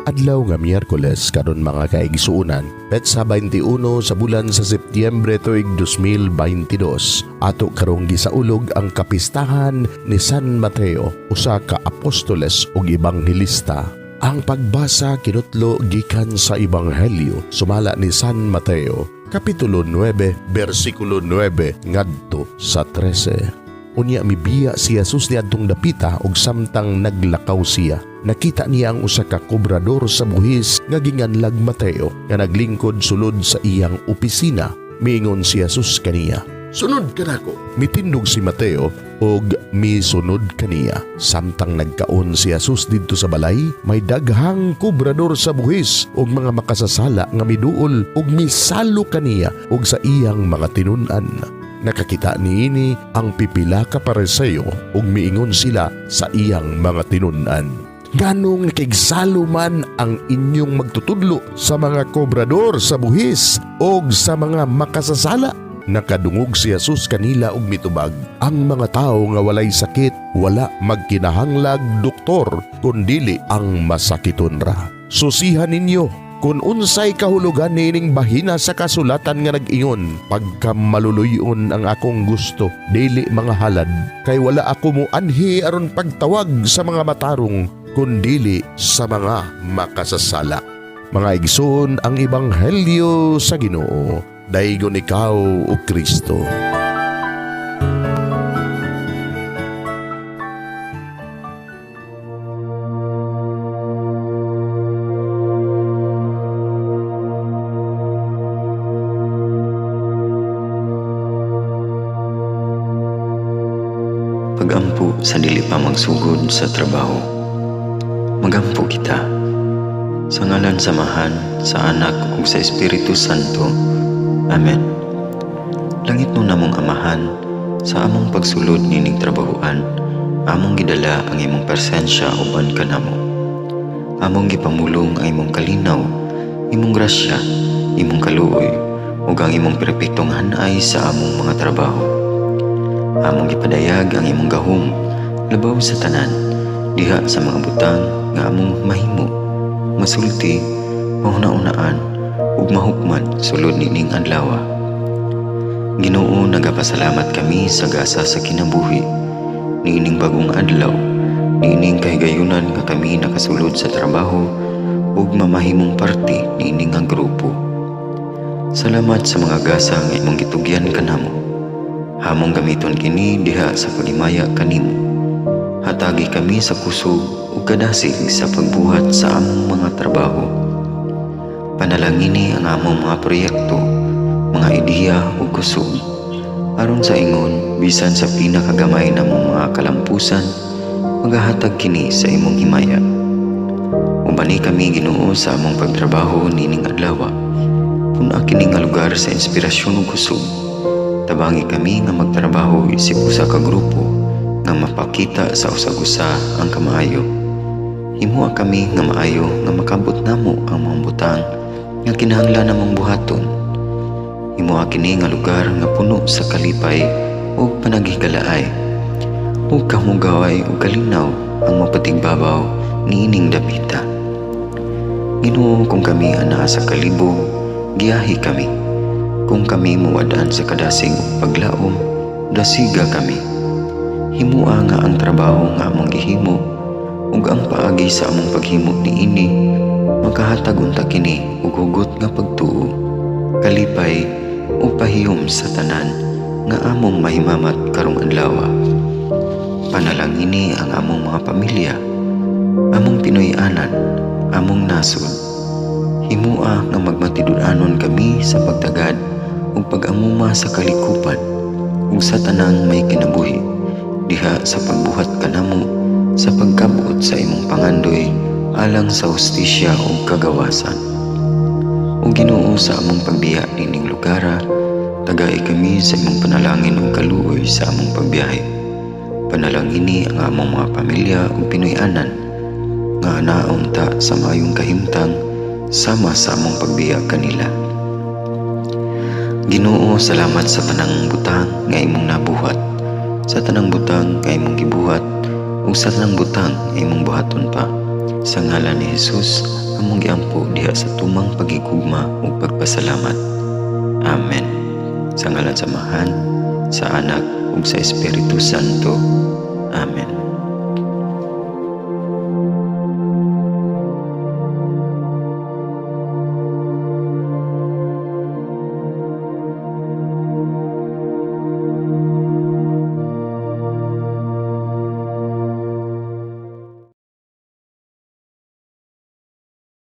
Adlaw nga Miyerkules karon, mga kaigsuonan, petsa 21 sa bulan sa Setyembre tuig 2022. Ato karong gisaulog ang kapistahan ni San Mateo, usa ka apostoles ug ebanghelista. Ang pagbasa kinutlo gikan sa Ebanghelyo sumala ni San Mateo, Kapitulo 9, bersikulo 9 ngadto sa 13. Unya mibiya si Jesus niadtong dapita ug samtang naglakaw siya, nakita niya ang usa ka kobrador sa buhis nga ginganlag Mateo nga naglingkod sulod sa iyang opisina. Miingon si Jesus kaniya, "Sunod kanako." Mitindog si Mateo ug misunod kaniya. Samtang nagkaon si Jesus didto sa balay, may daghang kobrador sa buhis ug mga makasasala nga miduol ug misalo kaniya ug sa iyang mga tinun-an. Nakakita niini ang pipila ka Pariseo ug miingon sila sa iyang mga tinun-an, "Nganong nakigsalo man ang inyong magtutudlo sa mga kobrador sa buhis og sa mga makasasala?" Nakadungog si Jesus kanila ug mitubag, "Ang mga tao nga walay sakit wala magkinahanglag doktor, kundili ang masakiton ra. Susihan ninyo kung unsay kahulugan niining bahina sa kasulatan nga nag-ingon, 'Pagkamaluluyon ang akong gusto, dili mga halad.' Kay wala ako moanhi aron pagtawag sa mga matarong, kundili sa mga makasasala." Mga igsoon, ang ebanghelyo sa Ginoo. Daygon ikaw, o Kristo. Pagampo sa dili pa magsugod sa trabaho. Magampo kita. Sa ngalan sa Amahan, sa Anak ug sa Espiritu Santo. Amen. Langitnon namong Amahan, sa among pagsulod nining trabahoan, among gidala ang imong presensya uban kanamo. Among gipamulong ang imong kalinaw, imong grasya, imong kaluoy, ug ang imong perpektong hanay sa among mga trabaho. Among gipadayag ang imong gahom labaw sa tanan diha sa mga butang nga among mahimo, masulti, mahuna-unaan ug mahukman sulod nining adlaw. Ginoo, nagapasalamat kami sa gasa sa kinabuhi niining bagong adlaw, niining kahigayunan nga kami nakasulod sa trabaho ug mamahimong parte niini nga grupo. Salamat sa mga gasa nga imong gitugyan kanamo. Among gamiton kini diha sa paghimaya kanimo. Hatagi kami sa kusog ug kadasig sa pagbuhat sa among mga trabaho. Panalangini ang among mga proyekto, mga ideya ug kusog. Aron sa ingon, bisan sa pinakagamay namong mga kalampusan, magahatag kini sa imong himaya. Ubani kami, Ginoo, sa among pagtrabaho nining adlaw. Pun-a kini nga lugar sa inspirasyon ug kusog. Tabangi kami nga magtrabaho isip usa ka grupo nga mapakita sa usag-usa ang kamaayo. Himoa kami nga maayo nga makabot namo ang mga butang nga kinahanglan namong buhaton. Himoa kini nga lugar nga puno sa kalipay ug panaghigalaay. Ug kahugaway ug kalinaw ang mapatigbabaw niining dapita. Ginoo, kung kami anaa sa kalibog, giyahi kami. Kung kami muwad-an sa kadasig ug paglaom, dasiga kami. Himua nga ang trabaho nga among gihimo ug ang paagi sa among paghimo niini makahatag unta kini og hugot nga pagtuo, kalipay ug pahiyom sa tanan nga among mahimamat karong adlaw. Panalangini ang among mga pamilya, among Pinoy-anan, among nasod. Himua nga magmatinud-anon kami sa pagtagad ug pag-amuma sa kalikupan ug sa tanang may kinabuhi diha sa pagbuhat kanamo sa pagkabot sa imong pangandoy alang sa hustisya ug kagawasan. O Ginoo, sa among pagbiya nining lugara, tagai kami sa imong panalangin ug kaluoy sa among pagbiyahe. Panalangini ang among mga pamilya ug Pinoy-anan nga anaon ta sa maayong kahimtang sama sa among pagbiya kanila. Ginoo, salamat sa tanang butang nga imong nabuhat, sa tanang butang nga imong gibuhat, ug sa tanang butang nga imong buhaton pa. Sa ngalan ni Jesus. among giampo diha sa tumang paghigugma ug pagpasalamat. Amen. Sa ngalan sa Amahan, sa Anak ug sa Espiritu Santo. Amen.